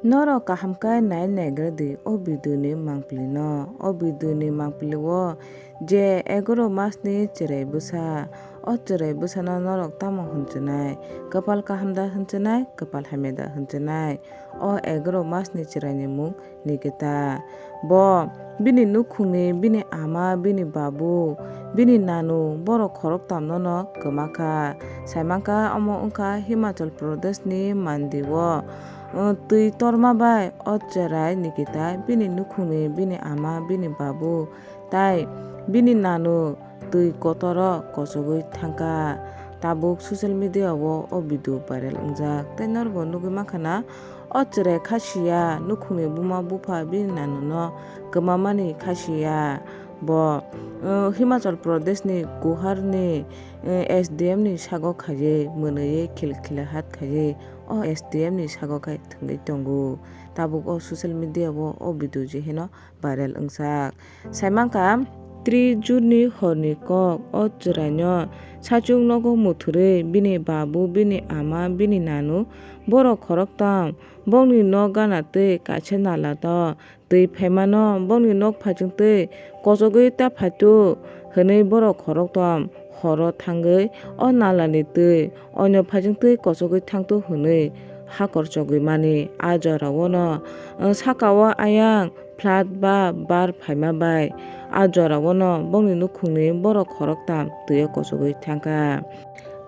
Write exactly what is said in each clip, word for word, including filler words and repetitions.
Norok kaham khe nai naigra di o video ni mangpili no. O video ni mangpili o je egaro mas ni chwrai bwsa, o chwrai bwsa no norok tamo hwnchwnai? Kwpal kaham da hwnchwnai, kwpal hamya da hwnchwnai? O egaro mas ni chwrai ni mung Nikita. Bo bini nukhung ni bini ama, bini babu, bini nanu borok khoroktam no no kwma kha. Sai mankha omo wngkha Himachal Pradesh ni Mandi o. Uh, twi torma bai o chwrai Nikita bini nukhungni bini ama, bini babu tai bini nanu twi kotoro kochogwi thangkha. Tabuk social media o o video viral wngjak. Tei norbo nugwi mankha na o chwrai kha siya, nukhungni buma bupha bini nanuno kwmamani kha siya. Bo, uh, Himachal Pradesh ni Kuhar ni, uh, S D M ni sago khaiwi mwnwi khil khila hat khaiwi o S D M ni sago khai thwngwi tongo. Tabuk o social media o o video je hino viral wngjak. Sai mankha, tris June ni hor ni kok, o chwrai no sachung nogo muthurwi bini babu, bini ama, bini nanu borok khoroktham bongni nok gana twi kaisa nala to twi phaimano bongni nok phaichung twi kochogwi ta phaitu hwnwi borok khoroktham horo thangwi o nalani twi oino phaichung twi kochogwi thangtu hwnwi hakor chogwi mani. A jora o no, uh, saka o ayang flat ba bar phaima bai a jora o no bongni nukhungni borok khoroktham twi o kochogwi thangkha.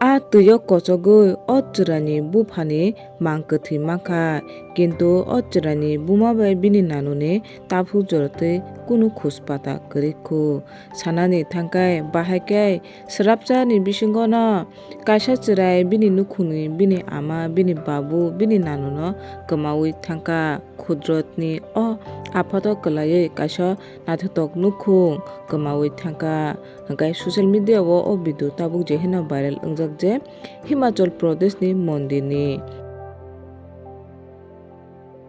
A twi o kochogwi o chwraini buphani mang kwthwi mankha, kintu o chwraini buma bai bini nanuni taphuk jora twi kunu khuspata kwrwi khu. Sanani thangkhai, bahai khe swrapsa ni bisingo no kaisa chwrai bini nukhungni, bini ama, bini babu, bini nanuno kwmawi thangkha. Khudrotni o aphoto kwlaiwi kaisa naithotok nukhung kwmawi thangkha. Hwnkhe social media o o video tabuk je hino viral wngjak je Himachal Pradesh ni mondir ni